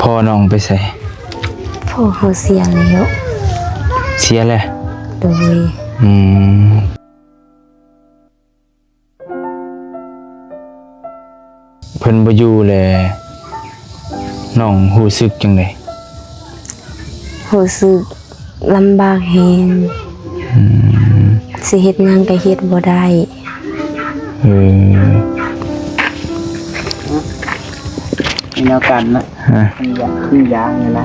ພໍ່ນ້ອງໄປໃສ? ພໍ່ເຮົາເສຍແລ້ວ. ເສຍແລ້ວ? ໂດຍ. ອືມ. ເພິ່ນບໍ່ຢູ່ແລ້ວ ນ້ອງຮູ້ສຶກຈັ່ງໃດ? ຮູ້ສຶກລຳບາກແຮງ. ອືມ. ຊິເຮັດຫຍັງກໍເຮັດບໍ່ໄດ້. ເອີ. ມີແນວກັນນະ. ຮະ? ມີຢາ ມີຢານີ້ນະ.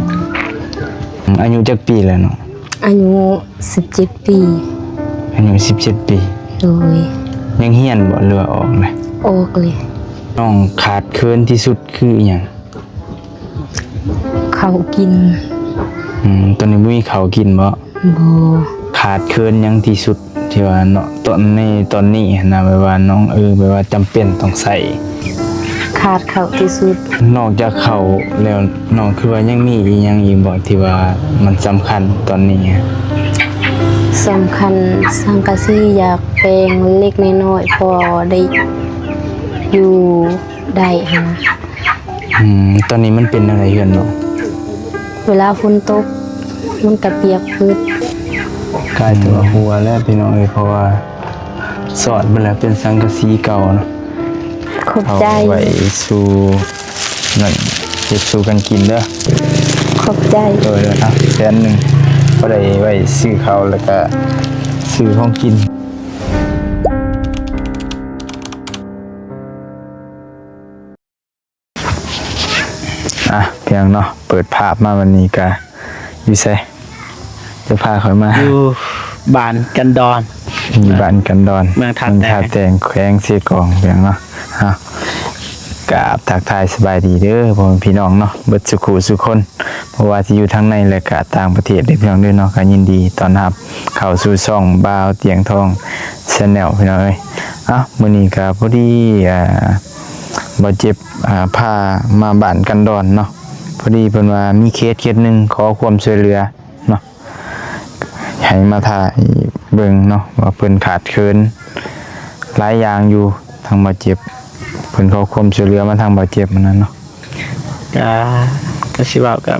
ອາຍຸຈັກປີແລ້ວນ້ອງ? ອາຍຸສິບເຈັດປີ. ອາຍຸສິບເຈັດປີ. ໂດຍ. ຍັງຮຽນບໍ່ ຫຼືວ່າອອກແລ້ວ? ອອກແລ້ວ. ນ້ອງຂາດເຂີນທີ່ສຸດຄືອີ່ຫຍັງ? ເຂົ້າກິນ. ອືມ ຕອນນີ້ບໍ່ມີເຂົ້າກິນບໍ່? ບໍ່. ຂາດເຂີນຫຍັງທີ່ສຸດ ທີ່ວ່າເນາະ ຕອນໃນຕອນນີ້ຫັ້ນນະ ແບບວ່ານ້ອງ ເອີ ແບບວ່າຈຳເປັນຕ້ອງໃຊ້? ຂາດເຂົ້າທີ່ສຸດ. ນອກຈາກເຂົ້າແລ້ວ ນ້ອງຄິດວ່າຍັງມີອີ່ຫຍັງອີກບໍ່ ທີ່ວ່າມັນສຳຄັນຕອນນີ້? ສຳຄັນ ສັງກະສີ ຢາກແປງເລັກໆນ້ອຍໆ ພໍໄດ້ຢູ່ໄດ້ຫັ້ນນະ. ອືມ ຕອນນີ້ມັນເປັນແນວໃດເຮືອນນ້ອງ? ເວລາຝົນຕົກ ມັນກະປຽກປຶດ. ກາຍເປັນວ່າຫົວແລ້ວພີ່ນ້ອງເອີຍ ເພາະວ່າສອດເບິດແລ້ວ ເປັນສັງກະສີເກົ່າເນາະ. ຂອບໃຈ. ເອົາໄວ້ສູ່ນັ້ນ ເຮັດສູ່ກັນກິນເດີ. ຂອບໃຈ. ໂດຍ ເອົາແສນໜຶ່ງ ພໍໄດ້ໄວ້ຊື້ເຂົ້າ ແລ້ວກະຊື້ຂອງກິນ. ອ່ະ ພຽງເນາະ ເປີດພາບມາວັນນີ້ກະຢູ່ໃສ? ຈະພາຂ້ອຍມາ ຢູ່ບ້ານກັນດອນ ຢູ່ບ້ານກັນດອນ ເມືອງທ່າແຕງ ເມືອງທ່າແຕງ ແຂວງເຊກອງ ພຽງເນາະ. ອ່ະ ກາບທັກທາຍສະບາຍດີເດີພໍ່ແມ່ພີ່ນ້ອງເນາະ ເບິດສູ່ຄູ່ສູ່ຄົນ ບໍ່ວ່າຊິຢູ່ທາງໃນ ແລະກະຕ່າງປະເທດເດີ ພີ່ນ້ອງເດີເນາະ. ກະຍິນດີຕ້ອນຮັບເຂົ້າສູ່ຊ່ອງບ່າວຕຽງທອງ Channel ພີ່ນ້ອງເອີຍ. ອ່ະ ມື້ນີ້ກະພໍດີ ອ່າ ບ່າວເຈັບ ອ່າ ພາມາບ້ານກັນດອນເນາະ ພໍດີເພິ່ນວ່າມີເຄສເຄສໜຶ່ງຂໍຄວາມຊ່ວຍເຫຼືອເນາະ ໃຫ້ມາຖ່າຍເບິ່ງເນາະ ວ່າເພິ່ນຂາດເຂີນຫຼາຍຢ່າງຢູ່ ທາງບ່າວເຈັບ ເພິ່ນຂໍຄວາມຊ່ວຍເຫຼືອມາທາງບ່າວເຈັບຫັ້ນນະເນາະ. ກະ ກະຊິເວົ້າ ກະ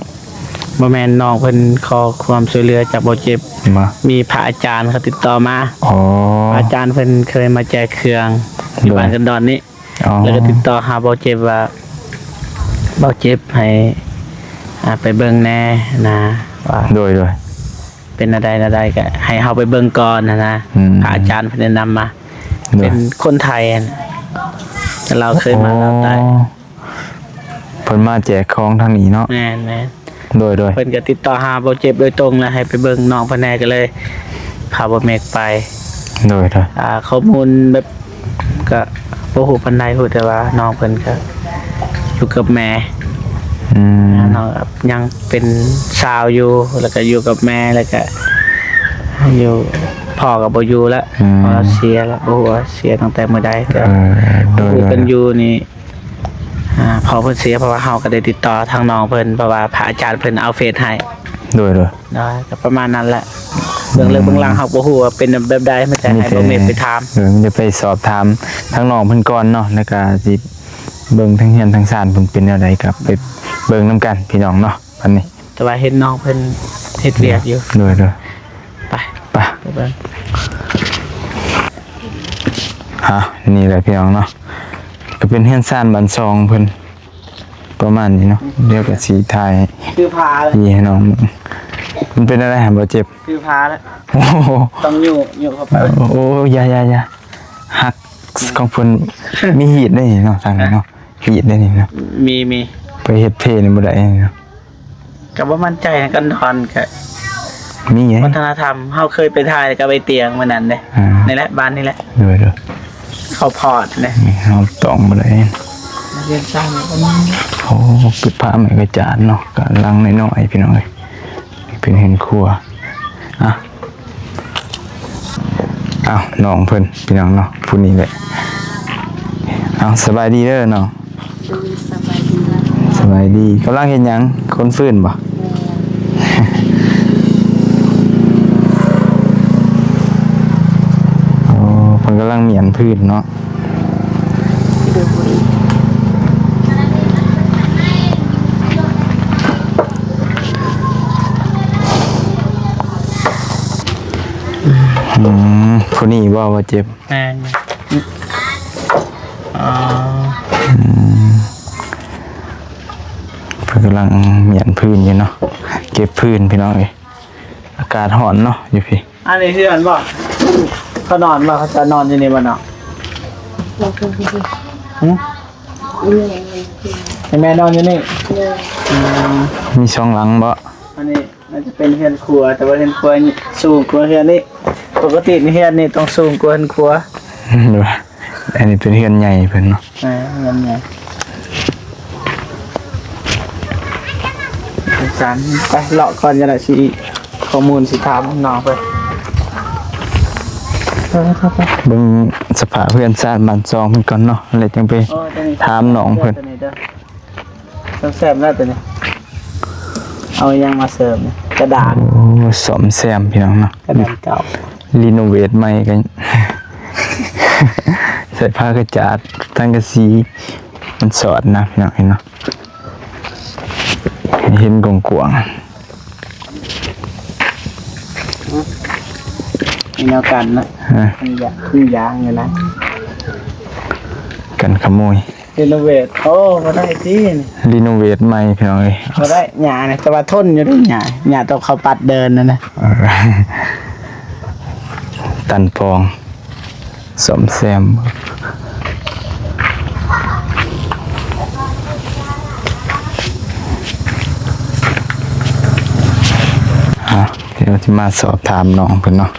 ບໍ່ແມ່ນນ້ອງເພິ່ນຂໍຄວາມຊ່ວຍເຫຼືອຈາກບ່າວເຈັບ ມີພະອາຈານເຂົາຕິດຕໍ່ມາ. ອໍ ພະອາຈານເພິ່ນເຄີຍມາແຈກເຄື່ອງຢູ່ບ້ານກັນດອນນີ້ ແລ້ວກໍຕິດຕໍ່ຫາບ່າວເຈັບວ່າ ບ່າວເຈັບໃຫ້ ອ່າ ໄປເບິ່ງແດ່ນະ ວ່າ ໂດຍ ໂດຍ ເປັນແນວໃດແນວໃດ ກໍໃຫ້ເຮົາໄປເບິ່ງກ່ອນຫັ້ນນະ. ອືມ ພະອາຈານເພິ່ນແນະນຳມາ ໂດຍ ເປັນຄົນໄທຫັ້ນ ແຕ່ລາວເຄີຍມາ ອໍ ລາວໃຕ້. ເພິ່ນມາແຈກຂອງທາງນີ້ເນາະ. ແມ່ນໆ. ໂດຍໆ ເພິ່ນກໍຕິດຕໍ່ຫາບ່າວເຈັບໂດຍຕົງ ແລ້ວໃຫ້ໄປເບິ່ງນ້ອງເພິ່ນແດ່ ກໍເລີຍພາບ່າວເມກໄປ. ໂດຍໆ. ອ່າ ຂໍ້ມູນແບບ ກໍບໍ່ຮູ້ປານໃດ ຮູ້ແຕ່ວ່ານ້ອງເພິ່ນກໍຢູ່ກັບແມ່. ອືມ. ນ້ອງຍັງເປັນສາວຢູ່ ແລ້ວກໍຢູ່ກັບແມ່ ແລ້ວກໍຢູ່ ພໍ່ກໍບໍ່ຢູ່ແລ້ວ. ອືມ. ພໍ່ເສຍແລ້ວ ບໍ່ຮູ້ວ່າເສຍຕັ້ງແຕ່ມື້ໃດ. ເອີ ໂດຍໆ. ຮູ້ກັນຢູ່ນີ້ ອ່າ ພໍ່ເພິ່ນເສຍ ເພາະວ່າເຮົາກໍໄດ້ຕິດຕໍ່ທາງນ້ອງເພິ່ນ ເພາະວ່າພະອາຈານເພິ່ນເອົາເຟສໃຫ້. ໂດຍໆ. ໂດຍ ກໍປະມານນັ້ນແຫຼະ. ເບື້ອງເລິກເບື້ອງຫຼັງເຮົາບໍ່ຮູ້ວ່າເປັນແບບໃດ ມີແຕ່ໃຫ້ບ່າວເມກໄປຖາມ. ເອີ ມີແຕ່ໄປສອບຖາມທາງນ້ອງເພິ່ນກ່ອນເນາະ ແລ້ວກໍຊິເບິ່ງທາງເຮືອນທາງຊານເພິ່ນເປັນແນວໃດ ກໍໄປເບິ່ງນຳກັນພີ່ນ້ອງເນາະ ບັດນີ້. ແຕ່ວ່າເຫັນນ້ອງເພິ່ນເຮັດວຽກຢູ່. ໂດຍໆ. ໄປ ໄປ ໄປເບິ່ງ. ອ່ະ ນີ້ແຫຼະພີ່ນ້ອງເນາະ ກໍເປັນເຮືອນຊານບ້ານຊ່ອງເພິ່ນ ປະມານນີ້ເນາະ. ດຽວກໍຊິຖ່າຍ ຄືພາແລ້ວ ນີ້ໃຫ້ນ້ອງ. ມັນເປັນອະໄລຫາ ບ່າວເຈັບ? ຄືພາແລ້ວ. ໂອ້ໂຫ ຕ້ອງຍູ້ ຍູ້ເຂົ້າໄປ. ໂອ້ ຢ່າໆໆ ຫັກຂອງເພິ່ນ. ມີຮີດໄດ້ນີ້ເນາະ ທາງນີ້ເນາະ. ຮີດໄດ້ນີ້ເນາະ. ມີ ມີ. ໄປເຮັດເພນີ້ບໍ່ໄດ້ເນາະ. ກໍບໍ່ໝັ້ນໃຈນະ ກັນດອນກໍມີໄງ ວັດທະນະທຳ ເຮົາເຄີຍໄປຖ່າຍກັບໄອ້ຕຽງມື້ນັ້ນເດ້. ອ່າ ນີ້ແຫຼະ ບ້ານນີ້ແຫຼະ. ໂດຍໆ. ເຂົ້າພອດເດ້ ນີ້ເຮົາຕ້ອງບໍ່ໄດ້. ຮຽນສ້າງປະມານ ໂອ້ ເປັນພະແມ່ກະຈານເນາະ ກະຫຼັງນ້ອຍໆ ພີ່ນ້ອງເອີຍ ເປັນເຮືອນຄົວ. ອ່ະ ອ້າວ ນ້ອງເພິ່ນ ພີ່ນ້ອງເນາະ ຜູ້ນີ້ແຫຼະ. ເອົາ ສະບາຍດີເດີນ້ອງ. ໂດຍ ສະບາຍດີ. ສະບາຍດີ. ກຳລັງເຮັດຫຍັງ? ຂົນຟືນບໍ່? ແມ່ນ. ໂອ້ ເພິ່ນກຳລັງມ້ຽນຟືນເນາະ. ໂດຍ. ອືມ ຜູ້ນີ້ບໍ່ວ່າເຈັບ? ແມ່ນ. ອໍ ອືມ ເພິ່ນກຳລັງມ້ຽນພື້ນຢູ່ເນາະ ເກັບພື້ນພີ່ນ້ອງເອີຍ. ອາກາດຮ້ອນເນາະຢູ່ພີ້. ອັນນີ້ເຮືອນບໍ່? ເຂົານອນບໍ່? ເຂົາຈະນອນຢູ່ນີ້ບໍ່ເນາະ? ຫື? ໃຫ້ແມ່ນອນຢູ່ນີ້? ອືມ ມີສອງຫຼັງບໍ່? ອັນນີ້ ໜ້າຈະເປັນເຮືອນຄົວ ແຕ່ວ່າເຮືອນຄົວນີ້ສູງກວ່າເຮືອນນີ້. ປົກກະຕິນີ້ເຮືອນນີ້ຕ້ອງສູງກວ່າເຮືອນຄົວ. ອັນນີ້ເປັນເຮືອນໃຫຍ່ເພິ່ນເນາະ. ເອີ ເຮືອນໃຫຍ່. ໄປເລາະກ່ອນ ຈັ່ງໃດຊິ ຂໍ້ມູນຊິຖາມນ້ອງເພິ່ນ. ໄປໆໆ ເບິ່ງສະພາບເຮືອນຊານບ້ານຊ່ອງເພິ່ນກ່ອນເນາະ ແລ້ວຈັ່ງໄປ ໂອ້ ໂຕນີ້ ຖາມນ້ອງເພິ່ນ. ໂຕນີ້ເດີ ສ້ອມແຊມແລ້ວໂຕນີ້. ເອົາຫຍັງມາເສີມນີ້? ກະດານ. ໂອ້ ສ້ອມແຊມພີ່ນ້ອງເນາະ ກະດານເກົ່າ. ຣີໂນເວດໃໝ່ ກະໃສ່ຜ້າກະຈາດ ສັງກະສີ ມັນສອດນະພີ່ນ້ອງເນາະ ໃຫ້ເຫັນກວ້າງໆ. ມີແນວກັນນະ. ເອີ ມີຢາງ ມີຢາງຢູ່ນະ ກັນຂະໂມຍ. ຣີໂນເວດ. ໂອ້ ບໍ່ໄດ້ຕິ ຣີໂນເວດໃໝ່ພີ່ນ້ອງເອີຍ. ບໍ່ໄດ້ ຫຍ້ານະ ແຕ່ວ່າທົນຢູ່ເດ້ຫຍ້າ ຫຍ້າຕ້ອງເຂົ້າປັດເດີນນັ້ນນະ. ເອີ ຕັນປອງ ສ້ອມແຊມ. ເອົາ ດຽວຊິມາສອບຖາມນ້ອງເພິ່ນເນາະ.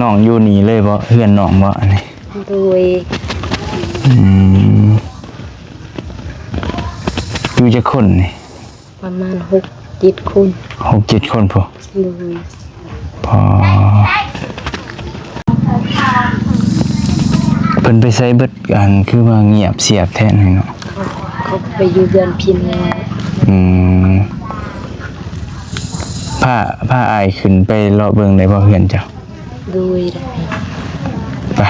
ນ້ອງຢູ່ນີ້ເລີຍບໍ່? ເຮືອນນ້ອງບໍ່ອັນນີ້? ໂດຍ. ອືມ ຢູ່ຈັກຄົນນີ້? ປະມານຫົກເຈັດຄົນ. ຫົກເຈັດຄົນພຸ້ນ. ໂດຍ. ອໍ ເພິ່ນໄປໃສເບິດ? ອັນ ຄືວ່າງຽບສຽບແທ້ນີ້ເນາະ. ເຂົາ ເຂົາໄປຢູ່ເຮືອນພີ່ນ້ອງ. ອືມ ພາ ພາອ້າຍຂຶ້ນໄປເລາະເບິ່ງໄດ້ບໍ່ເຮືອນເຈົ້າ? ໂດຍ. ໄປ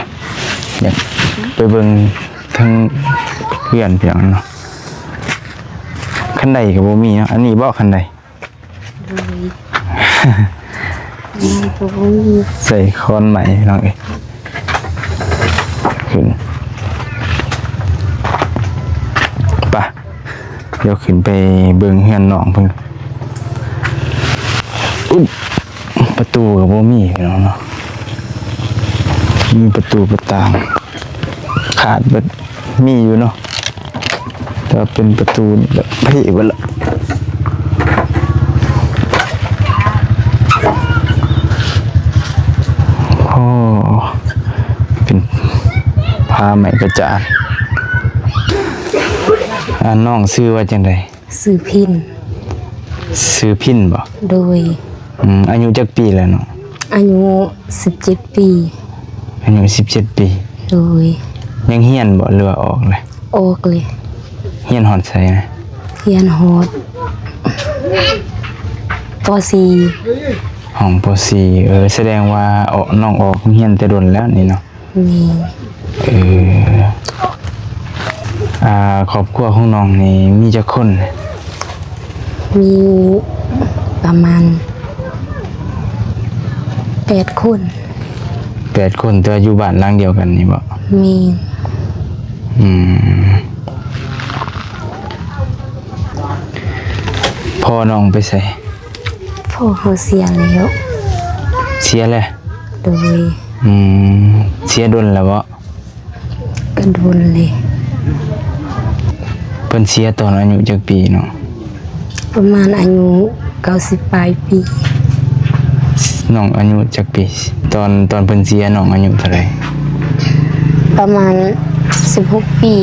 ຢາກໄປເບິ່ງທາງເຮືອນເພິ່ນເນາະ. ຄັນໄດກະບໍ່ມີເນາະ. ອັນນີ້ບໍ່ຄັນໄດ? ໂດຍ. ມັນກະບໍ່ມີ. ໃສ່ຄອນໄມ້ພີ່ນ້ອງເອີຍ. ຂຶ້ນ ໄປ ດຽວຂຶ້ນໄປເບິ່ງເຮືອນນ້ອງເພິ່ນ. ອຸບ ປະຕູກະບໍ່ມີພີ່ນ້ອງເນາະ. ມີປະຕູປະຕ່າງຂາດເບິດ. ມີຢູ່ເນາະ ແຕ່ວ່າເປັນປະຕູແບບເພເບິດລະ. ໂອ້ ເປັນຜ້າໄມ້ກະຈານ. ອ່າ ນ້ອງຊື່ວ່າຈັ່ງໃດ? ຊື່ພິນ. ຊື່ພິນບໍ? ໂດຍ. ອືມ ອາຍຸຈັກປີແລ້ວນ້ອງ? ອາຍຸສິບເຈັດປີ. ອາຍຸສິບເຈັດປີ. ໂດຍ. ຍັງຮຽນບໍ ຫຼືວ່າອອກແລ້ວ? ອອກແລ້ວ. ຮຽນຮອດໃສນະ? ຮຽນຮອດ ປໍສີ່. ຫ້ອງປໍສີ່. ເອີ ສະແດງວ່າອອກ ນ້ອງອອກໂຮງຮຽນແຕ່ດົນແລ້ວນີ້ເນາະ. ແມ່ນ. ເອີ ອ່າ ຄອບຄົວຂອງນ້ອງນີ້ມີຈັກຄົນ? ມີປະມານແປດຄົນ. ແປດຄົນ ແຕ່ວ່າຢູ່ບ້ານຫຼັງດຽວກັນນີ້ບໍ? ແມ່ນ. ອືມ ພໍ່ນ້ອງໄປໃສ? ພໍ່ເຮົາເສຍແລ້ວ. ເສຍແລ້ວ? ໂດຍ. ອືມ ເສຍດົນແລ້ວບໍ? ກະດົນເລີຍ. ເພິ່ນເສຍຕອນອາຍຸຈັກປີນ້ອງ? ປະມານອາຍຸເກົ້າສິບປາຍປີ. ນ້ອງອາຍຸຈັກປີ? ຕອນ ຕອນເພິ່ນເສຍນ້ອງອາຍຸເທົ່າໃດ? ປະມານສິບຫົກປີ.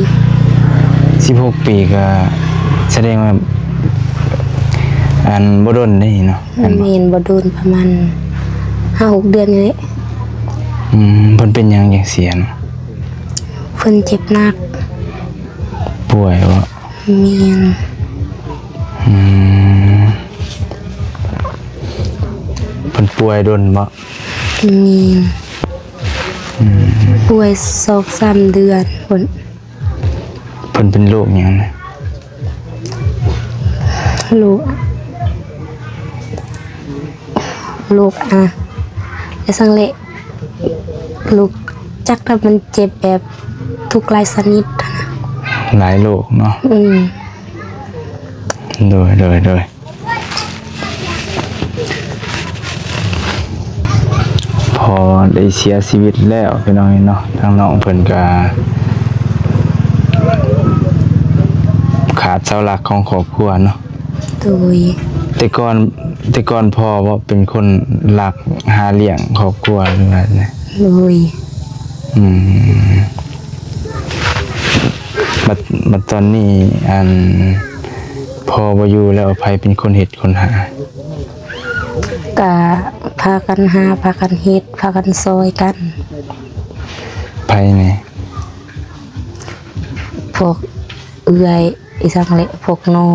ສິບຫົກປີ ກະສະແດງວ່າ ອັນ ບໍ່ດົນເດ້ເນາະ. ແມ່ນ ບໍ່ດົນ ປະມານຫ້າຫົກເດືອນນີ້ແຫຼະ. ອືມ ເພິ່ນເປັນຫຍັງຈັ່ງເສຍເນາະ? ເພິ່ນເຈັບໜັກ. ປ່ວຍບໍ? ແມ່ນ. ອືມ ເພິ່ນປ່ວຍດົນບໍ? ແມ່ນ. ອືມ ປ່ວຍສອງສາມເດືອນພຸ້ນ. ເພິ່ນເປັນໂລກຫຍັງນະ? ໂລກ ໂລກ ອາ ໄປສັງເລະ ລູກຈັກນະ ມັນເຈັບແບບທຸກຫຼາຍຊະນິດ. ຫຼາຍໂລກເນາະ. ອືມ ໂດຍ ໂດຍ ໂດຍ. ພໍ່ໄດ້ເສຍຊີວິດແລ້ວ ພີ່ນ້ອງເອີຍເນາະ. ທາງນ້ອງເພິ່ນກະຂາດເສົາຫຼັກຂອງຄອບຄົວເນາະ. ໂດຍ. ແຕ່ກ່ອນ ແຕ່ກ່ອນພໍ່ບໍ່ເປັນຄົນຫຼັກຫາລ້ຽງຄອບຄົວ ຫຼືວ່າແນວໃດ? ໂດຍ. ອືມ ບັດ ບັດຕອນນີ້ ອັນ ພໍ່ບໍ່ຢູ່ແລ້ວ ໃຜເປັນຄົນເຮັດຄົນຫາ? ກະພາກັນຫາ ພາກັນເຮັດ ພາກັນຊ່ອຍກັນ. ໃຜແດ່? ພວກເອື້ອຍ ອີ່ສັງແຫຼະ ພວກນ້ອງ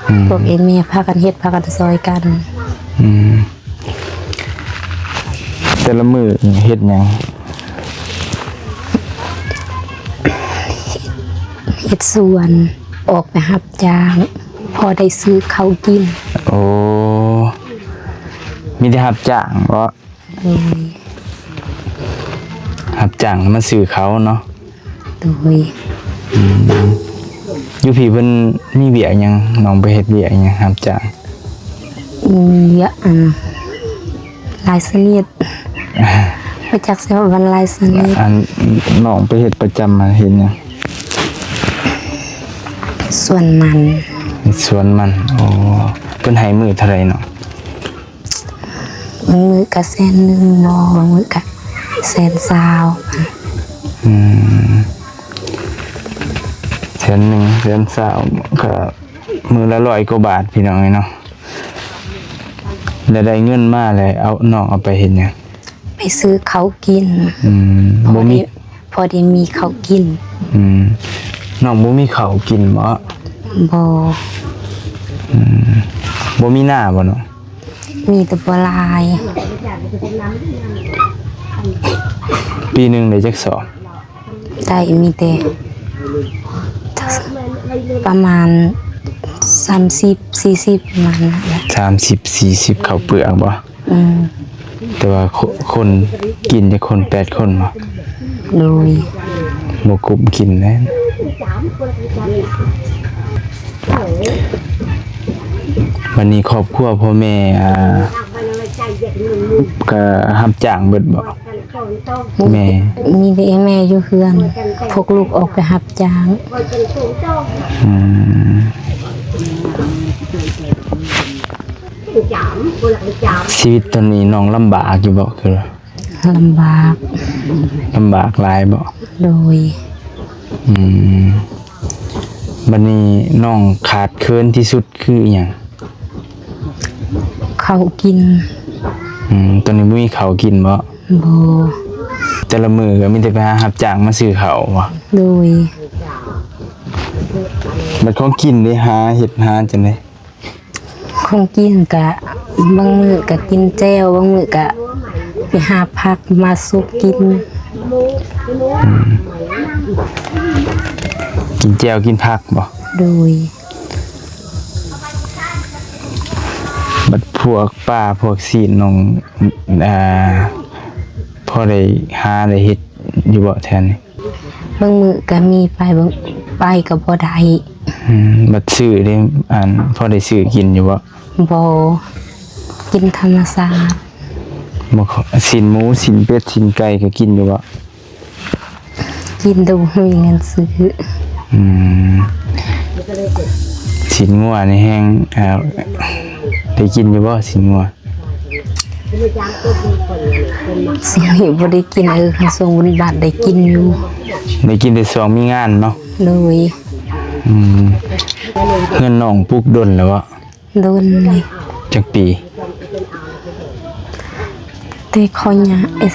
ອືມ ພວກເອເມຍພາກັນເຮັດ ພາກັນຊ່ອຍກັນ. ອືມ ແຕ່ລະມື້ເຮັດຫຍັງ? ເຮັດສວນ ອອກໄປຮັບຈ້າງ ພໍໄດ້ຊື້ເຂົ້າກິນ. ໂອ້ ມີແຕ່ຮັບຈ້າງບໍ? ໂດຍ. ຮັບຈ້າງມາຊື້ເຂົ້າເນາະ. ໂດຍ. ອືມ ຢູ່ພີ້ເພິ່ນມີວຽກຫຍັງ? ນ້ອງໄປເຮັດວຽກຫຍັງຮັບຈ້າງ? ມີວຽກ ອັນ ຫຼາຍຊະນິດ ບໍ່ຈັກຊິເວົ້າວ່າຫຼາຍຊະນິດ. ອັນ ນ້ອງໄປເຮັດປະຈຳ ເຮັດຫຍັງ? ສວນມັນ. ເຮັດສວນມັນ. ໂອ້ ເພິ່ນໃຫ້ມື້ເທົ່າໃດເນາະ? ບາງມື້ກະແສນໜຶ່ງບໍ ບາງມື້ກະແສນຊາວ. ອືມ ແສນໜຶ່ງ ແສນຊາວ ກະມື້ລະຮ້ອຍກວ່າບາດ ພີ່ນ້ອງເອີຍເນາະ. ແລ້ວໄດ້ເງິນມາແລ້ວ ເອົາ ນ້ອງເອົາໄປເຮັດຫຍັງ? ໄປຊື້ເຂົ້າກິນ. ອືມ ພໍໄດ້ ບໍ່ມີ ພໍໄດ້ມີເຂົ້າກິນ. ອືມ ນ້ອງບໍ່ມີເຂົ້າກິນບໍ? ບໍ່. ອືມ ບໍ່ມີນາບໍນ້ອງ? ມີແຕ່ບໍ່ຫຼາຍ. ປີໜຶ່ງໄດ້ຈັກສອບ? ໄດ້ມີແຕ່ປະມານສາມສິບ ສີ່ສິບ ປະມານນັ້ນແຫຼະ. ສາມສິບ ສີ່ສິບ ເຂົ້າເປືອກບໍ? ອືມ ແຕ່ວ່າຄົນ ຄົນກິນຈັກຄົນ? ແປດຄົນບໍ? ໂດຍ. ບໍ່ກຸ້ມກິນແລ້ວ. ບັດນີ້ຄອບຄົວພໍ່ແມ່ ອ່າ ກະຮັບຈ້າງເບິດບໍ? ແມ່ ມີແຕ່ແມ່ຢູ່ເຮືອນ ພວກລູກອອກໄປຮັບຈ້າງ. ອືມ ຊີວິດຕອນນີ້ນ້ອງລຳບາກຢູ່ບໍ? ຄື ລຳບາກ. ລຳບາກຫຼາຍບໍ? ໂດຍ. ອືມ ບັດນີ້ນ້ອງຂາດເຂີນທີ່ສຸດຄືອີ່ຫຍັງ? ເຂົ້າກິນ. ອືມ ຕອນນີ້ບໍ່ມີເຂົ້າກິນບໍ? ບໍ່. ແຕ່ລະມື້ກະມີແຕ່ໄປຫາຮັບຈ້າງມາຊື້ເຂົ້າບໍ? ໂດຍ. ບັດຂອງກິນເດ ຫາເຮັດຫາຈັ່ງໃດ? ຂອງກິນກະບາງມື້ກະກິນແຈ່ວ ບາງມື້ກະໄປຫາຜັກມາສຸກກິນ. ອືມ ກິນແຈ່ວກິນຜັກບໍ? ໂດຍ. ບັດພວກປາພວກຊີ້ນນ້ອງ ອ່າ ພໍໄດ້ຫາໄດ້ເຮັດຢູ່ບໍແຖວນີ້? ບາງມື້ກະມີໄປ ບາງ ໄປກະບໍ່ໄດ້. ອືມ ບັດຊື້ເດ ອັນ ພໍໄດ້ຊື້ກິນຢູ່ບໍ? ບໍ່ ກິນທຳມະຊາດ. ບໍ່ ຊີ້ນໝູ ຊີ້ນເປັດ ຊີ້ນໄກ່ກະກິນຢູ່ບໍ? ກິນ ແຕ່ບໍ່ມີເງິນຊື້. ອືມ ຊີ້ນງົວນີ້ແຮງ ເອີ ໄດ້ກິນຢູ່ບໍ ຊີ້ນງົວ? ຊ່ວງນີ້ບໍ່ໄດ້ກິນ. ເອີ ຄັນຊ່ວງບຸນບາດໄດ້ກິນຢູ່. ໄດ້ກິນແຕ່ຊ່ວງມີງານເນາະ. ໂດຍ. ອືມ ເຮືອນນ້ອງປຸກດົນແລ້ວບໍ? ດົນເລີຍ. ຈັກປີ? ແຕ່ຂໍຍາ ເອີ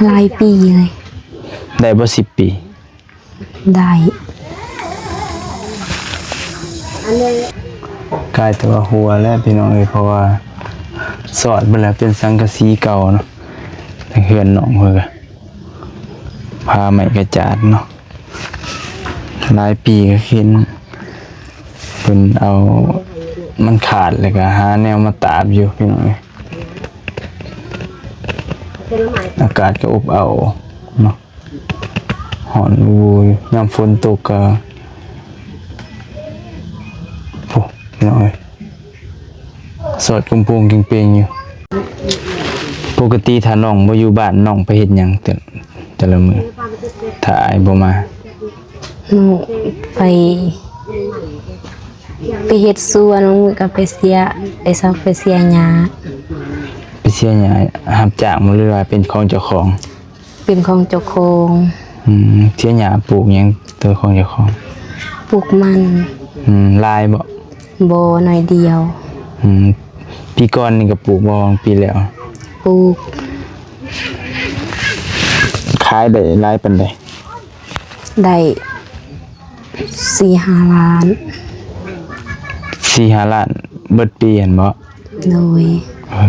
ຫຼາຍປີເລີຍ. ໄດ້ບໍ່ສິບປີ? ໄດ້. ກາຍແຕ່ວ່າຫົວແລ້ວພີ່ນ້ອງເອີຍ ເພາະວ່າຊອດເບິດແລ້ວ ເປັນສັງກະສີເກົ່າເນາະ. ເຮືອນນ້ອງເພິ່ນກະຜ້າໄມ້ກະຈາດເນາະ ຫຼາຍປີກະເຫັນເພິ່ນເອົາ ມັນຂາດແລ້ວກະຫາແນວມາຕາບຢູ່ພີ່ນ້ອງເອີຍ. ອາກາດກໍອົບເອົາເນາະ ຮ້ອນອູ່ຢູ່ ຍາມຝົນຕົກກໍ ໂອ້ ພີ່ນ້ອງເອີຍ ສອດກຸມໂປ່ງເປັ່ງເປ່ງຢູ່. ປົກກະຕິຖ້ານ້ອງບໍ່ຢູ່ບ້ານ ນ້ອງໄປເຮັດຫຍັງແຕ່ ແຕ່ລະມື້ ຖ້າອ້າຍບໍ່ມາ? ໜູໄປ ໄປເຮັດສວນ ບາງມື້ກໍໄປເສຍ ໄປຊອກໄປເສຍຫຍ້າ. ໄປເສຍຫຍ້າ ຮັບຈ້າງບໍ່ ຫຼືວ່າເປັນຂອງເຈົ້າຂອງ? ເປັນຂອງເຈົ້າຂອງ. ອືມ ເສຍຫຍ້າ ປູກຫຍັງໂຕຂອງເຈົ້າຂອງ? ປູກມັນ. ອືມ ຫຼາຍບໍ່? ບໍ່ ໜ້ອຍດຽວ. ອືມ ປີກ່ອນນີ້ກໍປູກບໍ່ ປີແລ້ວ? ປູກ. ຂາຍໄດ້ຫຼາຍປານໃດ? ໄດ້ສີ່ຫ້າລ້ານ. ສີ່ຫ້າລ້ານ ເບິດປີຫັ້ນບໍ? ໂດຍ. ເອີ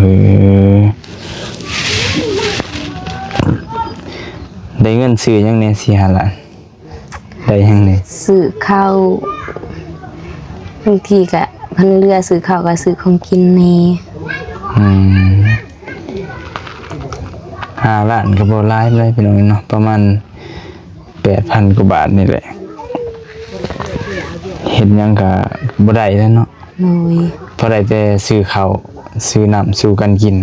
ໄດ້ເງິນຊື້ຫຍັງແດ່ສີ່ຫ້າລ້ານ? ໄດ້ຫຍັງແດ່? ຊື້ເຂົ້າ ບາງທີກະຄັນເຫຼືອຊື້ເຂົ້າກະຊື້ຂອງກິນແດ່. ອືມ ຫ້າລ້ານກໍບໍ່ຫຼາຍປານໃດພີ່ນ້ອງເນາະ ປະມານແປດພັນກວ່າບາດນີ້ແຫຼະ ເຮັດຫຍັງກະບໍ່ໄດ້ແລ້ວເນາະ. ໂດຍ. ພໍໄດ້ແຕ່ຊື້ເຂົ້າ ຊື້ນ້ຳສູ່ກັນກິນ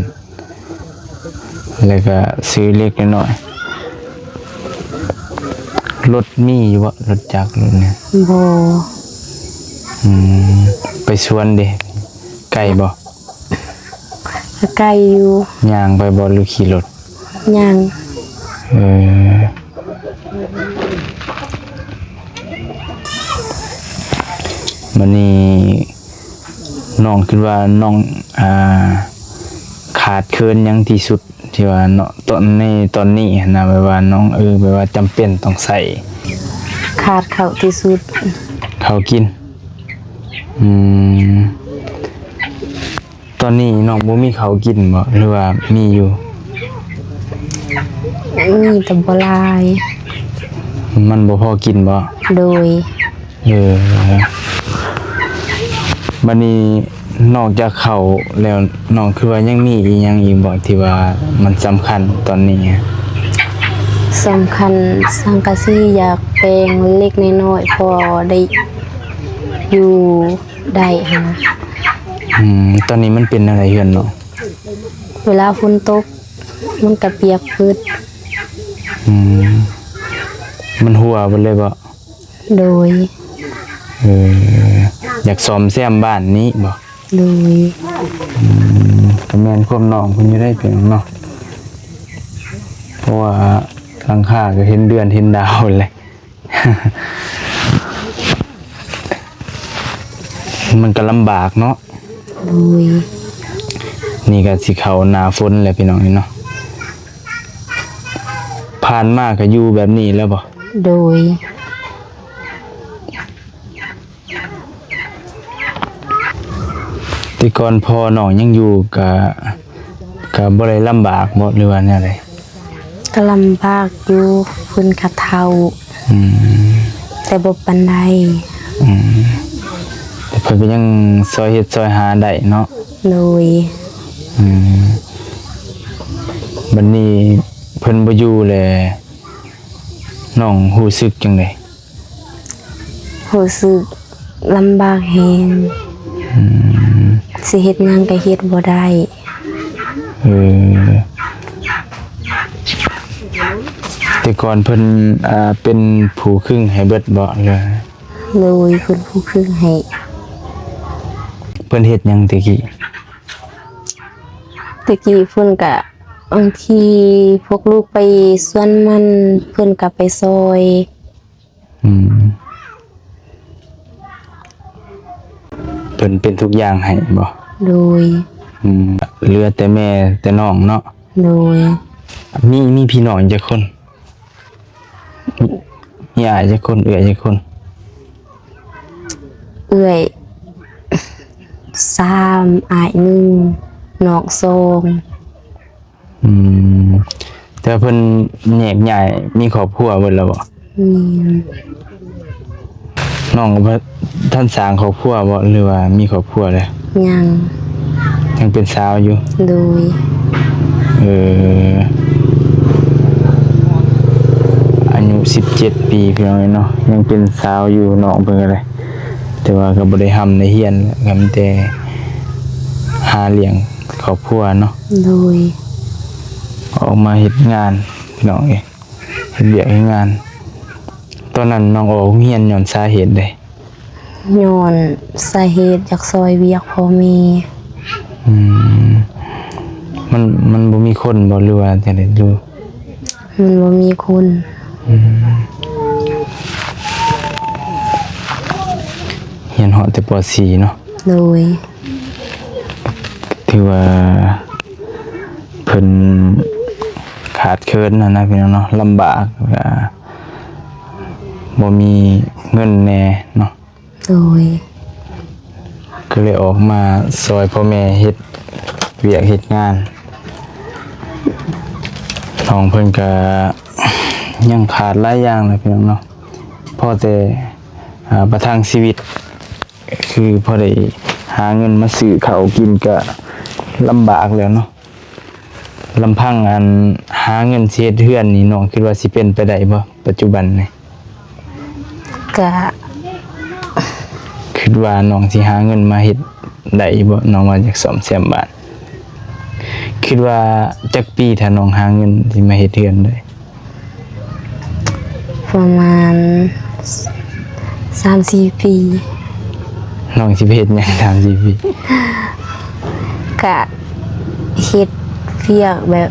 ແລ້ວກະຊື້ເລັກນ້ອຍ. ລົດມີຢູ່ບໍ່? ລົດຈັກລົດຫຍັງ? ບໍ່. ອືມ ໄປສວນເດ ໄກບໍ່? ກະໄກຢູ່. ຍ່າງໄປບໍ່ ຫຼືຂີ່ລົດ? ຍ່າງ. ເອີ ບາດນີ້ນ້ອງຄິດວ່ານ້ອງ ອ່າ ຂາດເຂີນຫຍັງທີ່ສຸດ ທີ່ວ່າເນາະ ຕອນ ໃນຕອນນີ້ຫັ້ນນະ ແບບວ່ານ້ອງ ເອີ ແບບວ່າຈຳເປັນຕ້ອງໃຊ້? ຂາດເຂົ້າທີ່ສຸດ. ເຂົ້າກິນ. ອືມ ຕອນນີ້ນ້ອງບໍ່ມີເຂົ້າກິນບໍ ຫຼືວ່າມີຢູ່? ມີແຕ່ບໍ່ຫຼາຍ. ມັນບໍ່ພໍກິນບໍ? ໂດຍ. ເອີ ບາດນີ້ນອກຈາກເຂົ້າແລ້ວ ນ້ອງຄິດວ່າຍັງມີອີ່ຫຍັງອີກບໍ ທີ່ວ່າມັນສຳຄັນຕອນນີ້? ສຳຄັນສັງກະສີ ຢາກແປງເລັກໆນ້ອຍໆ ພໍໄດ້ຢູ່ ໄດ້ຫັ້ນນະ. ອືມ ຕອນນີ້ມັນເປັນແນວໃດເຮືອນນ້ອງ? ເວລາຝົນຕົກມັນກະປຽກເບິດ. ອືມ ມັນຮົ່ວເບິດເລີຍບໍ? ໂດຍ. ເອີ ຢາກສ້ອມແຊມບ້ານນີ້ບໍ? ໂດຍ. ອືມ ກະແມ່ນຄວາມນ້ອງເພິ່ນຢູ່ໄດ໋ພີ່ນ້ອງເນາະ ເພາະວ່າຫຼັງຄາກະເຫັນເດືອນເຫັນດາວແຫຼະ. ມັນກະລຳບາກເນາະ. ໂດຍ. ນີ້ກະຊິເຂົ້າໜ້າຝົນແລ້ວພີ່ນ້ອງເອີຍເນາະ ຜ່ານມາກະຢູ່ແບບນີ້ແລ້ວບໍ? ໂດຍ. ແຕ່ກ່ອນພໍ່ນ້ອງຍັງຢູ່ກະ ກະບໍ່ໄດ້ລຳບາກບໍ ຫຼືວ່າແນວໃດ? ກະລຳບາກຢູ່ ເພິ່ນກະເຖົ້າ. ອືມ ແຕ່ບໍ່ປານໃດ. ອືມ ແຕ່ເພິ່ນກະຍັງຊ່ອຍເຮັດຊ່ອຍຫາໄດ້ເນາະ. ໂດຍ. ອືມ ບາດນີ້ເພິ່ນບໍ່ຢູ່ແລ້ວ ນ້ອງຮູ້ສຶກຈັ່ງໃດ? ຮູ້ສຶກລຳບາກແຮງ. ອືມ ຊິເຮັດຫຍັງກະເຮັດບໍ່ໄດ້. ເອີ ແຕ່ກ່ອນເພິ່ນ ອ່າ ເປັນຜູ້ຄຶງໃຫ້ເບິດບໍ ຫຼື? ໂດຍ ເພິ່ນຜູ້ຄຶງໃຫ້. ເພິ່ນເຮັດຫຍັງແຕ່ກີ້? ແຕ່ກີ້ເພິ່ນກະ ບາງທີພວກລູກໄປສວນມັນ ເພິ່ນກະໄປຊ່ອຍ. ອືມ ເພິ່ນເປັນທຸກຢ່າງໃຫ້ບໍ? ໂດຍ. ອືມ ເຫຼືອແຕ່ແມ່ແຕ່ນ້ອງເນາະ? ໂດຍ. ມີ ມີພີ່ນ້ອງຈັກຄົນ? ມີ ມີອ້າຍຈັກຄົນ ເອື້ອຍຈັກຄົນ? ເອື້ອຍສາມ ອ້າຍໜຶ່ງ ນ້ອງສອງ. ອືມ ແຕ່ວ່າເພິ່ນແຍກຍ້າຍມີຄອບຄົວເບິດແລ້ວບໍ? ແມ່ນ. ນ້ອງກໍບໍ່ທັນສ້າງຄອບຄົວບໍ ຫຼືວ່າມີຄອບຄົວແລ້ວ? ຍັງ. ຍັງເປັນສາວຢູ່? ໂດຍ. ເອີ ອາຍຸສິບເຈັດປີ ພີ່ນ້ອງເອີຍເນາະ ຍັງເປັນສາວຢູ່ ນ້ອງເພິ່ນກໍໄດ້ ແຕ່ວ່າກໍບໍ່ໄດ້ຮ່ຳໄດ້ຮຽນ ກໍມີແຕ່ຫາລ້ຽງຄອບຄົວເນາະ. ໂດຍ ອອກມາເຮັດງານ ພີ່ນ້ອງເອີຍ ເຮັດວຽກເຮັດງານ. ຕອນນັ້ນນ້ອງອອກໂຮງຮຽນຍ້ອນສາເຫດໃດ? ຍ້ອນສາເຫດຢາກຊ່ອຍວຽກພໍ່ແມ່. ອືມ ມັນ ມັນບໍ່ມີຄົນບໍ່ ຫຼືວ່າຈັ່ງໃດ? ມັນບໍ່ມີຄົນ. ອືມ ຮຽນຮອດແຕ່ ປໍສີ່ ເນາະ. ໂດຍ ຖືວ່າເພິ່ນຂາດເຂີນຫັ້ນນະ ພີ່ນ້ອງເນາະ ລຳບາກ ແລ້ວກໍບໍ່ມີເງິນແດ່ເນາະ. ໂດຍ ກໍເລີຍອອກມາຊ່ອຍພໍ່ແມ່ເຮັດວຽກເຮັດງານ. ນ້ອງເພິ່ນກໍຍັງຂາດຫຼາຍຢ່າງແຫຼະ ພີ່ນ້ອງເນາະ ພໍແຕ່ ອາ ປະທັງຊີວິດ ຄືພໍໄດ້ຫາເງິນມາຊື້ເຂົ້າກິນກໍລຳບາກແລ້ວເນາະ. ລຳພັງອັນຫາເງິນຊິເຮັດເຮືອນນີ້ ນ້ອງຄິດວ່າຊິເປັນໄປໄດ້ບໍ່ ປັດຈຸບັນນີ້? ກະ ຄິດວ່ານ້ອງຊິຫາເງິນມາເຮັດໄດ້ຢູ່ບໍ່? ນ້ອງວ່າຢາກສ້ອມແຊມບ້ານ. ຄິດວ່າຈັກປີ ຖ້ານ້ອງຫາເງິນຊິມາເຮັດເຮືອນໄດ້? ປະມານສາມສີ່ປີ. ນ້ອງຊິໄປເຮັດຫຍັງສາມສີ່ປີ? ກະເຮັດວຽກແບບ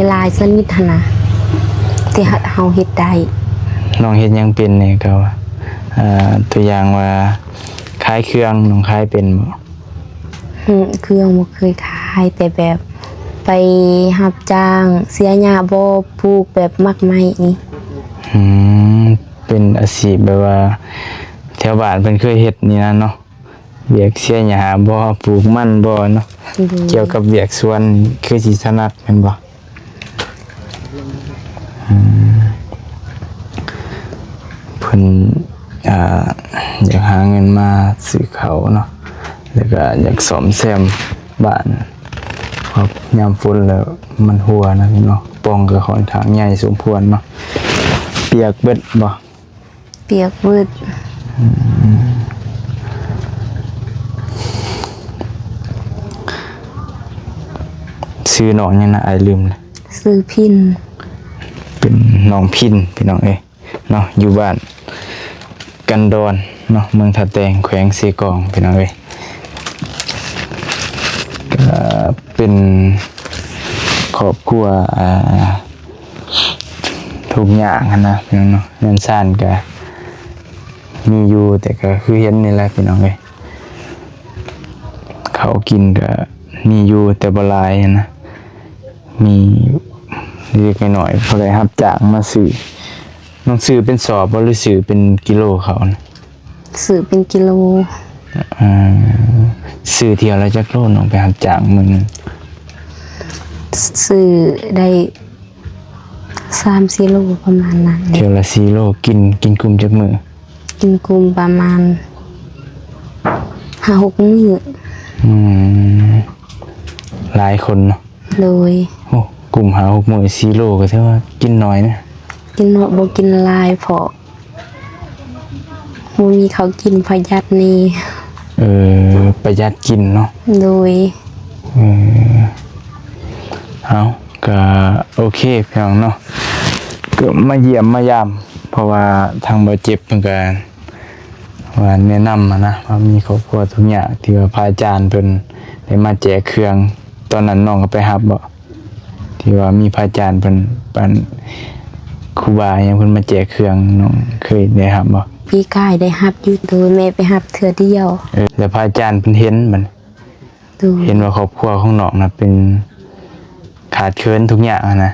ຫຼາຍໆຊະນິດຫັ້ນນະ ທີ່ເຮົາເຮັດໄດ້. ນ້ອງເຮັດຫຍັງເປັນແດ່? ກໍວ່າ ເອີ ຕົວຢ່າງວ່າຂາຍເຄື່ອງ ນ້ອງຂາຍເປັນບໍ່? ອືມ ເຄື່ອງບໍ່ເຄີຍຂາຍ ແຕ່ແບບໄປຮັບຈ້າງເສຍຫຍ້າບໍ່ ປູກແບບໝາກໄມ້ນີ້. ອືມ ເປັນອາຊີບແບບວ່າແຖວບ້ານເພິ່ນເຄີຍເຮັດນີ້ນະເນາະ ວຽກເສຍຫຍ້າບໍ່ ປູກມັນບໍ່ເນາະ. ໂດຍ ກ່ຽວກັບວຽກສວນນີ້ຄືຊິຖະໜັດແມ່ນບໍ່? ອືມ ເພິ່ນ ອ່າ ຢາກຫາເງິນມາຊື້ເຂົ້າເນາະ ແລ້ວກໍຢາກສ້ອມແຊມບ້ານ ເພາະຍາມຝົນແລ້ວມັນຮົ່ວນະເນາະ. ປ່ອງກໍຂ້ອນຂ້າງໃຫຍ່ສົມຄວນເນາະ. ປຽກເບິດບໍ່? ປຽກເບິດ. ອືມ ຊື່ນ້ອງຫຍັງນະ? ອ້າຍລືມລະ. ຊື່ພິນ. ເປັນນ້ອງພິນ ພີ່ນ້ອງເອີຍເນາະ ຢູ່ບ້ານກັນດອນເນາະ ເມືອງທ່າແຕງ ແຂວງເຊກອງ ພີ່ນ້ອງເອີຍ. ກໍເປັນຄອບຄົວ ອ່າ ທຸກຍາກຫັ້ນນະ ພີ່ນ້ອງເນາະ. ເຮືອນຊານກະມີຢູ່ ແຕ່ກະຄືເຫັນນີ້ແຫຼະ ພີ່ນ້ອງເອີຍ ເຂົ້າກິນກະມີຢູ່ ແຕ່ບໍ່ຫຼາຍຫັ້ນນະ ມີເລັກໆນ້ອຍໆ ພໍໄດ້ຮັບຈ້າງມາຊື້. ນ້ອງຊື້ເປັນສອບບໍ່ ຫຼືຊື້ເປັນກິໂລເຂົ້ານະ? ຊື້ເປັນກິໂລ. ເອີ ຊື້ຖ້ຽວລະຈັກໂລ ນ້ອງໄປຮັບຈ້າງມື້ໜຶ່ງ? ຊື້ໄດ້ສາມສີ່ໂລປະມານນັ້ນ. ຖ້ຽວລະສີ່ໂລ. ກິນ ກິນກຸ້ມຈັກມື້? ກິນກຸ້ມປະມານຫ້າຫົກມື້. ອືມ ຫຼາຍຄົນເນາະ. ໂດຍ. ໂອ້ ກຸ້ມຫ້າຫົກມື້ສີ່ໂລ ກໍຖືວ່າກິນໜ້ອຍນະ. ກິນໜ້ອຍ ບໍ່ກິນຫຼາຍ ເພາະບໍ່ມີເຂົ້າກິນ ປະຢັດແດ່. ເອີ ປະຢັດກິນເນາະ. ໂດຍ. ເອີ ເອົາ ກໍໂອເຄ ພີ່ນ້ອງເນາະ ກໍມາຢ້ຽມມາຢາມ ເພາະວ່າທາງບ່າວເຈັບເພິ່ນກໍ ວ່າແນະນຳຫັ້ນນະ ວ່າມີຄອບຄົວທຸກຍາກ ທີ່ວ່າພະອາຈານເພິ່ນໄດ້ມາແຈກເຄື່ອງ. ຕອນນັ້ນນ້ອງກໍໄປຮັບບໍ່ ທີ່ວ່າມີພະອາຈານເພິ່ນ ອັນ ຄູບາຫຍັງເພິ່ນມາແຈກເຄື່ອງ ນ້ອງເຄີຍໄດ້ຮັບບໍ່? ປີກາຍໄດ້ຮັບຢູ່. ໂດຍ ແມ່ໄປຮັບເທື່ອດຽວ. ເອີ ແລ້ວພະອາຈານເພິ່ນເຫັນບັດນີ້ ໂດຍ ເຫັນວ່າຄອບຄົວຂອງນ້ອງນະເປັນຂາດເຂີນທຸກຍາກຫັ້ນນະ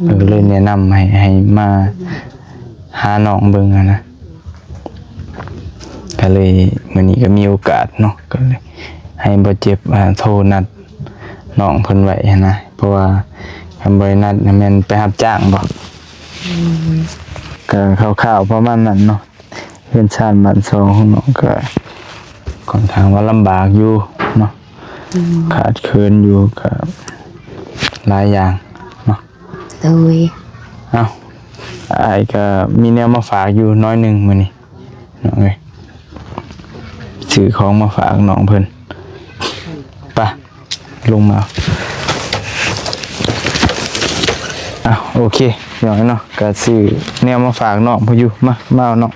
ເພິ່ນກໍເລີຍແນະນຳໃຫ້ ໃຫ້ມາຫານ້ອງເບິ່ງຫັ້ນນະ. ກໍເລີຍມື້ນີ້ກໍມີໂອກາດເນາະ ກໍເລີຍໃຫ້ບ່າວເຈັບ ອ່າ ໂທນັດນ້ອງເພິ່ນໄວ້ຫັ້ນນະ ເພາະວ່າຄັນບໍ່ໄດ້ນັດນະແມ່ນໄປຮັບຈ້າງບໍ່? ອືມ ກໍຄ່າວໆປະມານນັ້ນເນາະ. ເຮືອນຊານບ້ານຊ່ອງຂອງນ້ອງກໍຄ່ອນຂ້າງວ່າລຳບາກຢູ່ເນາະ. ອືມ ຂາດເຂີນຢູ່ກໍຫຼາຍຢ່າງເນາະ. ໂດຍ. ເອົ້າ ອ້າຍກໍມີແນວມາຝາກຢູ່ໜ້ອຍໜຶ່ງມື້ນີ້ ນ້ອງເອີຍ ຊື້ຂອງມາຝາກນ້ອງເພິ່ນ. ໄປ ລົງມາ. ອ່ະ ໂອເຄ ພີ່ນ້ອງເນາະ ກະຊື້ແນວມາຝາກນ້ອງເພິ່ນຢູ່. ມາ ມາເອົານ້ອງ.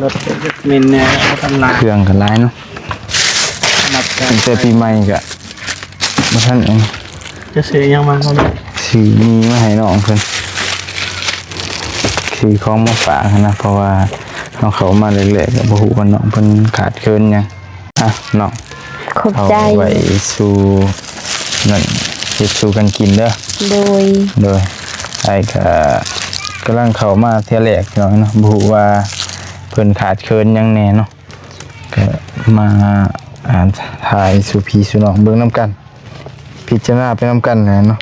ລົດເປັນເມັນແນ່ ບໍ່ທັນຫຼາຍ ເຄື່ອງກໍຫຼາຍເນາະ. ນັບແຕ່ ຕັ້ງແຕ່ປີໃໝ່ກະ ບໍ່ທັນອັນ ຈະຊື້ຫຍັງມາເນາະ? ຊື້ໝີ່ມາໃຫ້ນ້ອງເພິ່ນ ຊື້ຂອງມາຝາກຫັ້ນນະ ເພາະວ່າເຮົາເຂົ້າມາແລກໆ ກໍບໍ່ຮູ້ວ່ານ້ອງເພິ່ນຂາດເຂີນຫຍັງ. ອ່ະ ນ້ອງ ຂອບໃຈ ເອົາໄວ້ສູ່ນັ້ນ ເຮັດສູ່ກັນກິນເດີ. ໂດຍ ໂດຍ ອ້າຍກໍກຳລັງເຂົ້າມາເທື່ອແລກ ພີ່ນ້ອງເນາະ ບໍ່ຮູ້ວ່າເພິ່ນຂາດເຂີນຫຍັງແດ່ເນາະ. ກໍມາ ອ່າ ຖ່າຍສູ່ພີ່ສູ່ນ້ອງເບິ່ງນຳກັນ ພິຈາລະນາໄປນຳກັນແຫຼະເນາະ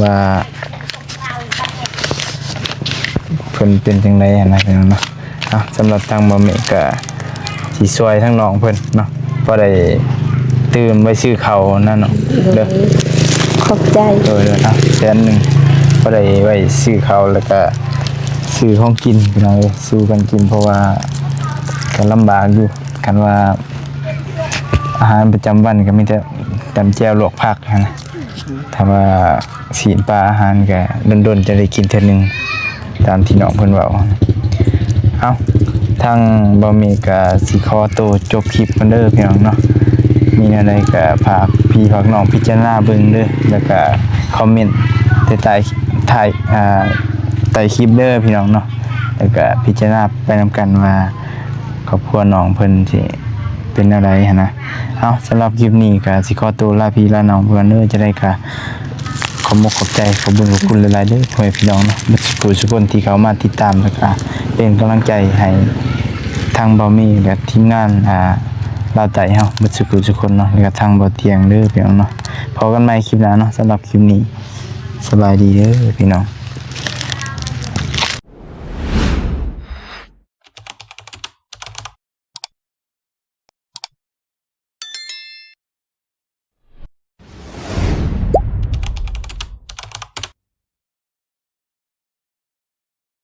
ວ່າເພິ່ນເປັນຈັ່ງໃດຫັ້ນນະ ພີ່ນ້ອງເນາະ. ເອົາ ສຳລັບທາງບ່າວເມກກໍຊິຊ່ວຍທາງນ້ອງເພິ່ນເນາະ ພໍໄດ້ຕື່ມໄວ້ຊື້ເຂົ້ານະນ້ອງເດີ. ໂດຍ ຂອບໃຈ. ໂດຍ ໂດຍ ເອົາ ແສນໜຶ່ງ ພໍໄດ້ໄວ້ຊື້ເຂົ້າ ແລ້ວກໍຊື້ຂອງກິນ ພີ່ນ້ອງເອີຍ ສູ່ກັນກິນ ເພາະວ່າກໍລຳບາກຢູ່ ຄັນວ່າອາຫານປະຈຳວັນກໍມີແຕ່ຕຳແຈ່ວລວກຜັກຫັ້ນນະ. ຖ້າວ່າຊີ້ນປາອາຫານກໍດົນໆຈະໄດ້ກິນເທື່ອໜຶ່ງ ຕາມທີ່ນ້ອງເພິ່ນເວົ້າ. ເອົ້າ ທາງບ່າວເມກກໍຊິຂໍໂຕຈົບຄລິບກ່ອນເດີ ພີ່ນ້ອງເນາະ. ມີແນວໃດກໍຝາກພີ່ຝາກນ້ອງພິຈາລະນາເບິ່ງເດີ ແລ້ວກໍຄອມເມັນໃຕ້ ໃຕ້ ອ່າ ໃຕ້ຄລິບເດີ ພີ່ນ້ອງເນາະ. ແລ້ວກໍພິຈາລະນາໄປນຳກັນວ່າ ຄອບຄົວນ້ອງເພິ່ນຊິເປັນແນວໃດຫັ້ນນະ. ເອົາ ສຳລັບຄລິບນີ້ກໍຊິຂໍໂຕລາພີ່ລານ້ອງເພິ່ນເດີ. ຈັ່ງໃດກໍຂອບມຸກຂອບໃຈ ຂອບບຸນຂອບຄຸນຫຼາຍໆເດີ ພໍ່ແມ່ພີ່ນ້ອງເນາະ ເບິດສູ່ຜູ້ສູ່ຄົນທີ່ເຂົ້າມາຕິດຕາມ ແລ້ວກໍເປັນກຳລັງໃຈໃຫ້ທາງບ່າວເມ ແລະ ທີມງານ ອ່າ ລາວໃຕ້ເຮົາ ເບິດສູ່ຜູ້ສູ່ຄົນເນາະ ແລ້ວກໍທາງບ່າວຕຽງເດີ ພີ່ນ້ອງເນາະ. ພໍ້ກັນໃໝ່ຄລິບໜ້າເນາະ. ສຳລັບຄລິບນີ້ ສະບາຍດີເດີ ພີ່ນ້ອງ.